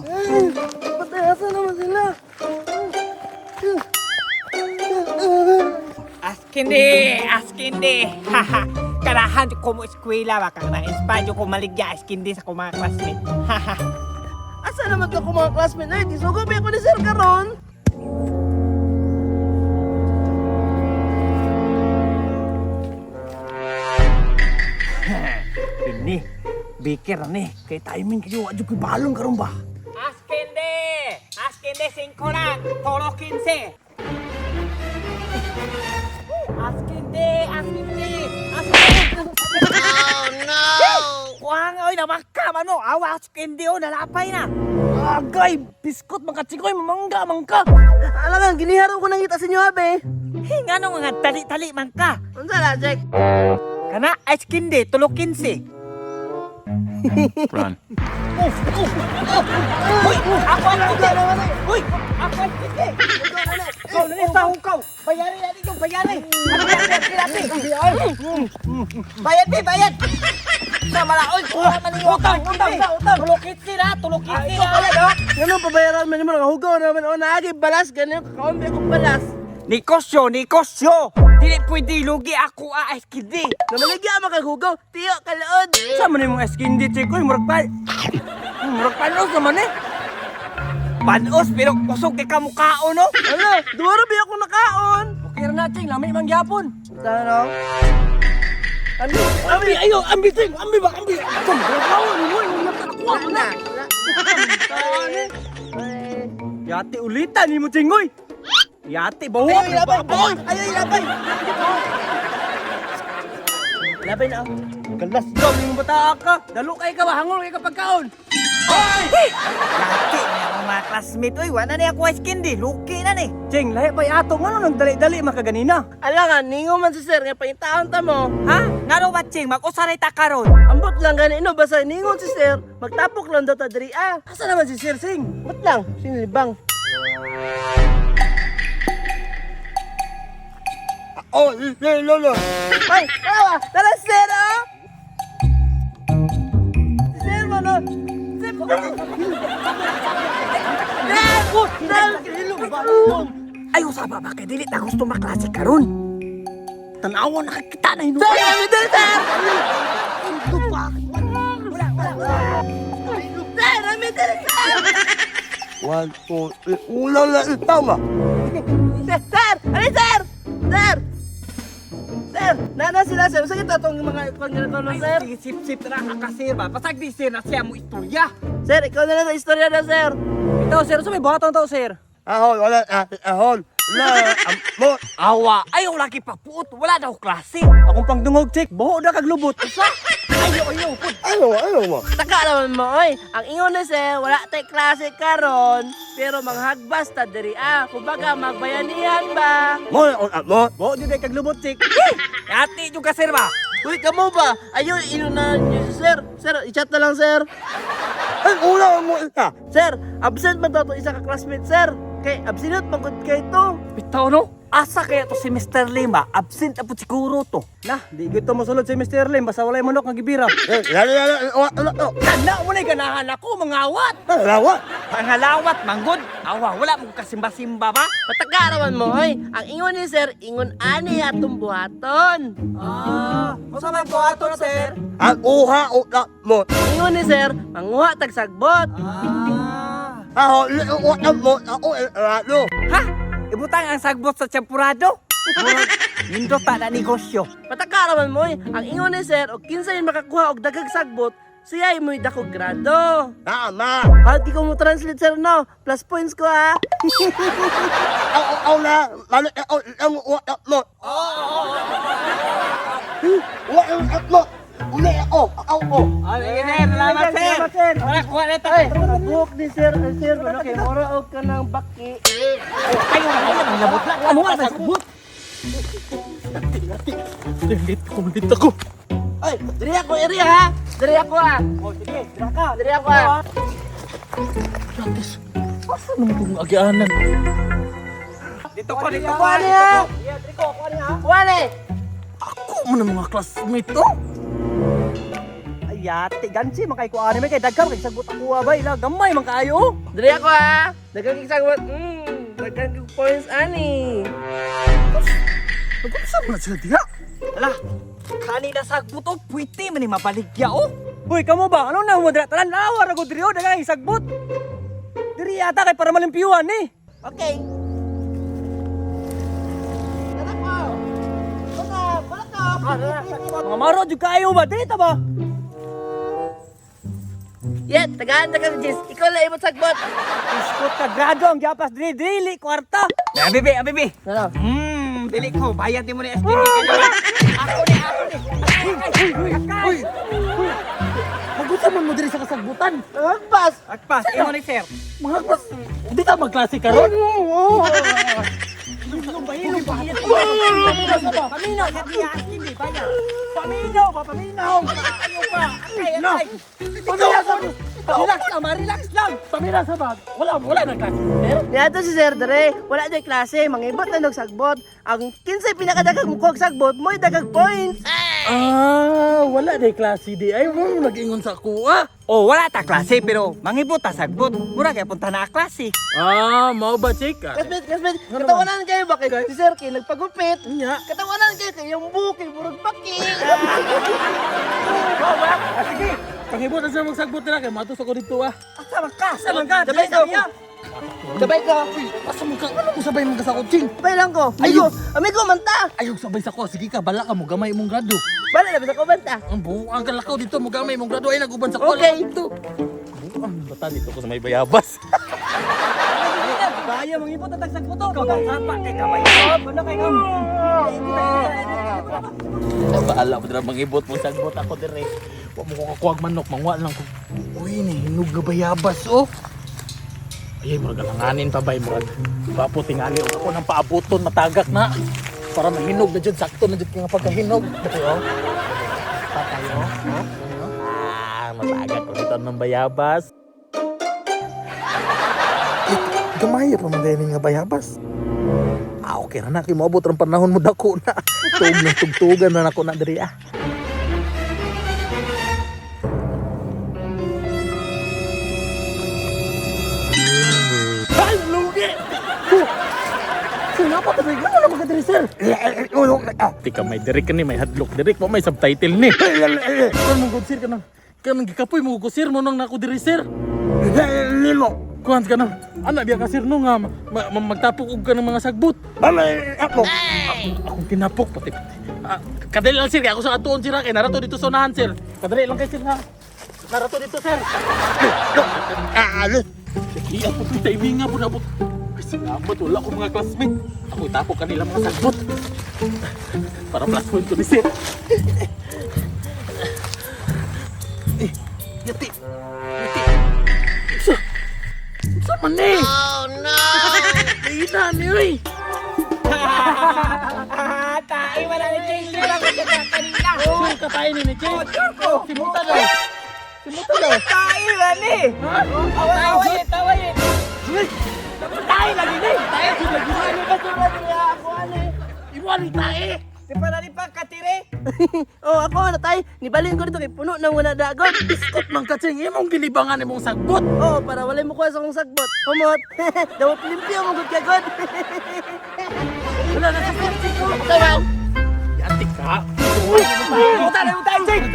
Patay, asa naman sila? Askindi, askindi. Haha. Kanahan ko mo eskwela ba kang na-inspire ko maligya askindi sa akong mga classmate. Haha. Asa naman ka ko mga classmate? Ay, gisugo ba ako ni sir karon? Ini, bikir ni. Kay timing kayo, adyo ko'y balong karon ba? Askindi, askindi 5 lang, toro 15. Askindi, askindi, askindi. Oh no! Kuha nga oy namakam ano, awa askindi oh nalapay na. Agay, biskot mga chikoy, mamangga, mangka. Alam nga, giniharo ko nang ita sa inyo, abe. Hey, ngano nga tali-tali man ka. Unsa na, Jack? Kana askindi tulo 15. Run. Uy, ako ang kindi. Uy, ako ang kindi. Ikaw na sa hukaw. Bayari na dito, bayari. Bayad, di, bayad. Sa malaon, kuha man ninyo. Utang, utang, utang. Tulukit sila, tulukit sila. Ngano pabayaran man nimo hugaw naman o naagi balas ganyan kakaon ba ako balas. Negosyo, negosyo. Dili pwede lugi ako a kindi. Namaligya man kag hugaw, tiyo kalood. Sa man imong skin di chikoy, murag pa. Murag panos naman eh. Panos pero kusog kay kamukao no. Ano, duwa ra ba ako nakaon? Okay ra na ching, lami man gyapon. Tano? Ano? Ambi ayo, ambi ching, ambi ba, ambi. Sa murag kaon mo, imong nakakuha mo na. Yati ulitan nimo chingoy. Yati bawa. Ayo ilabay, ayo, ayo ilabay. Labay na. oh. Galas daw nimo bata ka. Dalo kay ka ba hangol kay ka pagkaon. Laki na akong mga classmate. Uy, wala na ako ice candy. Luki na ni. Ching, lahi pa ato ngano nang dali-dali makaganina. Ala nga, ningo man si sir nga pangitaon ta mo. Ha? Ngano ba ching? Mag-usaray ta karon. Ambot lang gani no basta ningon si sir, magtapok lang daw ta diri ah. Asa naman si Sir Sing? Ambot lang, sinilibang. Oh, lolo. Ay, tara, tara sir ah. Si Sir man oh. Sir. Sir! Sir! Ay, usaba ba kay dili ta gusto maklase karon. Tanawa nakakita na hinuon. Sir, kami diri sir! Sir, kami diri sir! One, two, three. Ulang na itaw ah. Sir, sir! Ano sir? Sir! Sir, nana sila sir. Sige tatong mga kwan sir. Ay, sige, sip-sip na kakasir ba? Pasag di sir na siya mo istorya. Sir, ikaw na lang sa istorya na sir. Itaw sir, so may buhaton tao sir. Ahol, wala, ah, ahol. Na, amot. Awa, ayaw lagi papuot. Wala daw klase. Akong pangdungog check, buho na kaglubot. Ayaw, ayaw, pud. Ano, ano mo? Taka naman mo, oy. Ang ingon ni sir, wala tay klase karon, pero manghagbas ta diri ah. Kumbaga magbayanihan ba? Mo, on amot. Buho di day kaglubot check. Ati yung kasir ba? Uy, kamo ba? Ayun, ino na niyo si sir. Sir, i-chat na lang sir. Ay, ulang mo isa. Sir, absent man daw to isa ka classmate sir. Kay absent man gud kay to. Bitaw no? Asa kaya to si Mr. Lima? Absent na po siguro to. Nah, di gito mosulod si Mr. Lim basta walay manok nga gibira. Eh, lalo, lalo, wala, wala, oh. Kana mo na ganahan ako mangawat. Ah, lawa. Pangalawat, manggod. Awa, wala mo kasimba-simba ba? Pataka naman mo, oy. Ang ingon ni sir, ingon ani atong buhaton. Ah, unsa man buhaton sir? Ang uha, uta, mo. Ingon ni sir, manguha tag sagbot. Ah. Ahol, uta, mo. Ako, eh, lalo. Ha? Ibutang ang sagbot sa champurado? Nindot pa na negosyo. Pataka naman mo, oy. Ang ingon ni sir, og kinsay makakuha og daghang sagbot, siya ay mo'y dakog grado. Tama. How di ko mo translate sir no? Plus points ko ha. Aw, aw, aw na. Lalo, eh, oh, ang uta, mo. Uta, mo. Uli ako, ako, oh. Ay, sige, sir. Salamat, sir. Salamat, sir. Wala, kuha na ito. Ay, buhok ni sir, ay, sir, ano kay mura og kanang baki. Ayaw na, ayaw na. Labot lang. Amo nga sagbot. Late ko, late ako. Ay, diri ako area ha. Diri ako ha. Oh, sige, dira ka. Diri ako ha. Asa naman itong agianan? Dito ko, dito ko. Kuha ni ha. Yeah, diri ko, kuha niya. Kuha ni. Ako man ang mga classmate to. Yati gansi man kay kuan man kay daghan kay sagbot ako ba ila gamay man kaayo. Diri ako ha. Daghang kay sagbot. Daghang kay points ani. Nag-unsa man na sila diha? Ala, kanina sagbot oh, pwede man ni mabaligya oh. Uy, kamo ba? Ano na mo dira tanan lawa ra ko diri oh, daghang sagbot. Diri yata kay para malimpyuhan ni. Okay. Tara ko. Baka, baka. Mga maro jud kaayo ba? Diri ta ba? Yeah, tagaan tagaan Jis. Ikaw lang imong sagbot. Iskot ka grado ang gapas diri dili kwarta. Abibi, abibi. Ano? Dili ko bayad nimo ni SPP kanina. Ako ni, ako ni. Uy, uy, uy. Mag-unsa man mo diri sa kasagbutan? Magpas. Agpas, imo ni sir. Mga klas, di ta magklase karon? Paminaw, hindi bayad. Paminaw ba, paminaw. Ayaw pa. Akay, akay. Pamira sa Relax lang, ma, relax lang. Pamira sa bag. Wala wala nang klase. Sir. Niadto si Sir Dre, wala day klase, mangibot na og sagbot. Ang kinsay pinakadaghang mukuha og sagbot, mo'y daghang points. Ah, wala day klase di ay mo nag-ingon sa kuha. Oh, wala ta klase pero mangibot ta sagbot. Mura kay punta na klase. Ah, mao ba chika? Classmate, classmate, katawanan kayo ba kay si Sir kay nagpagupit? Nya. Katawanan kayo kay yung buhok kay murag paki. Ah, sige. Pangibot na siya magsagbot nila kay matos ako dito ah. Asa man ka? Asa man ka? Sabay ko. Sabay ko. Asa mo ka? Ano mo sabay mo ka sa kutsing? Sabay lang ko. Amigo, amigo manta. Ayaw sabay sa ko. Sige ka, bala ka mo gamay imong grado. Bala na bisa ko manta. Ang buang kalakaw dito mo gamay imong grado ay naguban sa ko. Okay. Dito. Buang bata dito ko sa may bayabas. Kaya mangibot ta sagbot. Ikaw kapa kay kamay. Ano kay kam? Baala mo dira mangibot mo sagbot ako dire. Wa mo ko kakuwag manok, mangwa lang ko. Uy, ni hinog nga bayabas oh. Ay, murag alanganin pa bay murag. Bapo tingali og ako nang paabuton matagak na para mahinog na jud sakto na jud nga pagkahinog. Dito oh. Patayo. Oh. Ah, matagak ko dito ng bayabas. Gamay pa man din nga bayabas. Ah, okay na na. Kay moabot ang panahon mo dako na. Tuog na tugtugan na nako na diri ah. Ay, lugi! Oh! Sino pa diri? Ano naman ka diri, sir? Tika may diri ka ni, may hadlok diri. Wa may subtitle ni. Kan mo good sir kanang kanang gikapoy mo ko sir mo nang nako diri sir. Kuan ka nang ana biya ka sir no nga magtapok og ka ng mga sagbot. Akong tinapok pati. Ah, kadali lang sir kay ako sa atuon sir ha, kay narato dito sa unahan sir. Kadali lang kay sir ha. Narato dito sir. Iya po timing nga po nabot. Ay salamat wala ko mga classmate. Ako itapok kanila mga sagbot. Para plus point ko ni sir. Eh, yati. Yati. Sa Sa man eh? Oh no. Ina ni oy. Tae wala ni Ching lang ko kanina. Sure ka tayo ni Ching. Sure ko. Simuta daw. Simuta daw. Tae wala ni. Ha? Away, away, away. Tae lagi ni. Tae jud lagi ni. Ano ba sura niya ako ani? Iwan ni tae. Di pa na ni pa katire. Oh, ako na tay. Nibalin ko dito kay puno nang wala dagon. Biskot man ka Ching. Imong gilibangan imong sagbot. Oh, para walay mukuha sa akong sagbot. Humot. Dawat limpyo mo gud ka god. Wala na sa sir Ching. Tawaw. Yati ka. Uta na uta Ching.